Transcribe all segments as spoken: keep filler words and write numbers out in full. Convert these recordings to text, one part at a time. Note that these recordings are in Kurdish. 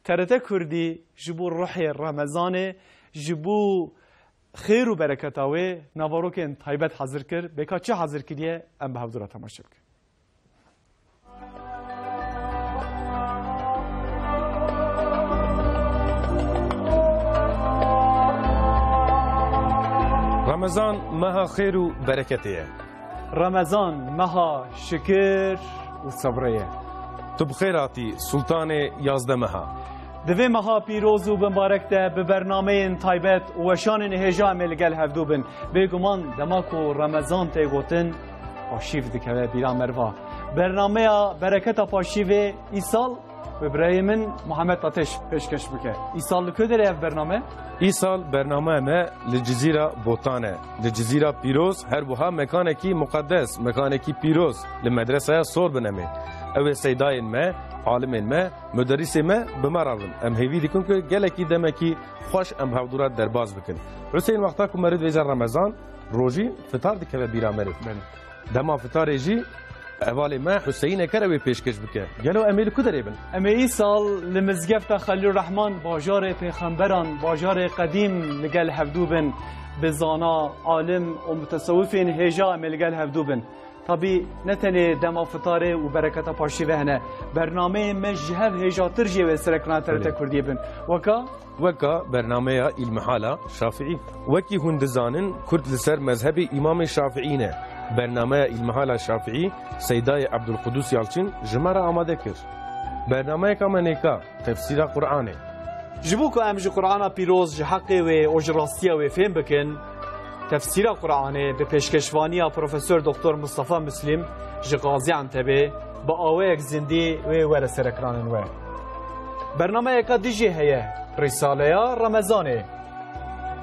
T R T Kurdî ji bo ruhê Remezanê, ji bo xêr û bereketa wê navarokên taybet hazir kir. Bêka çi hazir kiriye, em bi hevdû re temaşe bikin. Remezan meha xêr û bereketê ye. Remezan meha şikir û sebrê ye. Tu bi xêr hatî, Sultanê yazdemeha. Di vê meha pîroz û bimbarek de bi bernameyên taybet û weşanên hêja em ê li gel hevdû bin. Bêguman dema ku Remezan tê gotin, paşîv dikeve bîra merva. Bernameya Bereketa Paşîvê îsal wê birayê min Muhammed Ateş pêşkeş bike. Îsal li ku derê ev bername? Îsal bernameya me li Cizîra Botan e. Li Cizîra Pîroz, her wiha mekanekî muqedes, mekanekî pîroz, li medreseya Sor Binemê. Ew ê seydayên me, alimên me, muderrisê me bi me re bin. Em hêvî dikin ku gelekî demekî xweş em bi hevdû re derbas bikin. Huseyîn, wexta ku meriv dibêje Remezan, rojî fitar dikeve bîra meriv. Belê. Dema fitarê jî hevalê me Huseyîn Eker ew ê pêşkêş bike. Gelo em ê li ku derê bin? Em ê îsal li mizgefta Xelîlurrehman, bajarê pêxemberan, bajarê qedîm li gel hevdû bin, bi zana, alim û mutesewifên hêja em ê li gel hevdû bin. Tabî ne tenê dema fitarê û bereketa paşîvê hene. Bernameyên me ji hev hêjatir jî wê serekrana T R T Belê. Kurdiyê bin. Weka? Weka bernameya Îlmihala Şafîî. Wekî hûn dizanin, Kurd li ser mezhebê Îmamê Şafîî ne. Bernameya Îlmihala Şafîî Seydayê Ebdulqudûs Yalçin ji me re amade kir. Bernameyeka me nêka, tefsîra Qur'anê. Ji bo ku em ji Qur'ana pîroz, ji heqê wê û ji rastiya wê fêm bikin, tefsîra Qur'anê bi pêşkeşvaniya Profesor Doktor Mustafa Muslim ji Gaziantepê bi awayek zindî wê were serekranên we. Bernameyeka din jî heye, Rîsaleya Remezanê.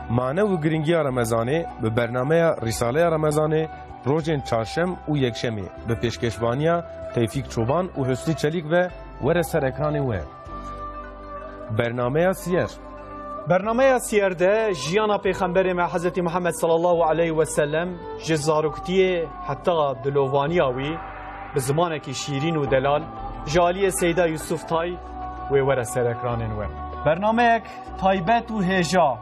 Mane û giringiya Remezanê bi bernameya Rîsaleya Remezanê rojên çarşem û yekşemê bi pêşkeşvaniya Tevfîk Çoban û Husnî Çelîk ve were ser ekranê we. Bernameya Siyer. Bernameya Siyer de jiyana Pêxemberê me Hezretî Muhammed sallallahu aleyhi ve sellem ji zaroktiyê heta dilovaniya wî bi zimanekî şîrîn û delal ji aliyê Seyda Yusuf Tay wê were ser ekranên we. Bernameyek taybet û hêja,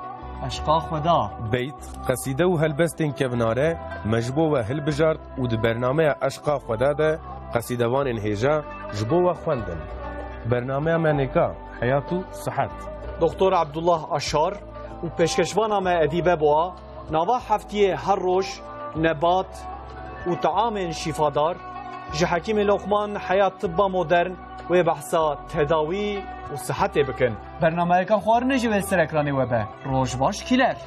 Eşqa Xweda. Beyt, qesîde û helbestên kevnare me ji bo we hilbijart û di bernameya Eşqa Xweda de qesîdevanên hêja ji bo we xwendin. Bernameya me nêka, Heyat û Sihet. Doktor Abdullah Aşar û pêşkeşvana me Edîbe Boğa, nava heftiyê her roj nebat û taamên şîfadar ji Hekîmê Loqman heya tibba modern wê behsa tedawî û sihetê bikin. Bernameyeka xwarinê jî wê ser ekranê we be. Roj baş kîler.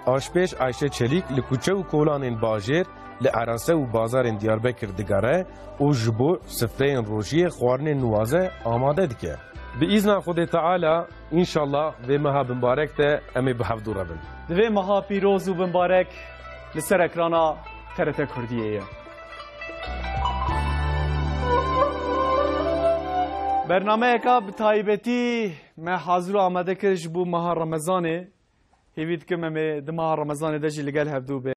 Aşpêj Ayşe Çelîk li kuçe û kolanên bajêr, li erase û bazarên Diyarbekir digere û ji bo sifreyên rojiyê xwarinên niwaze amade dike. Bi îzna Xwedê Teala, înşallah vê meha bimbarek de em ê bi hevdû re bin. Di vê meha pîroz û bimbarek li ser ekrana T R T Kurdiyê ye. Bernameyeka bi taybetî me hazir û amade kir ji bo meha Remezanê. Hêvî dikim em ê di meha Remezanê de jî li gel hevdû bin.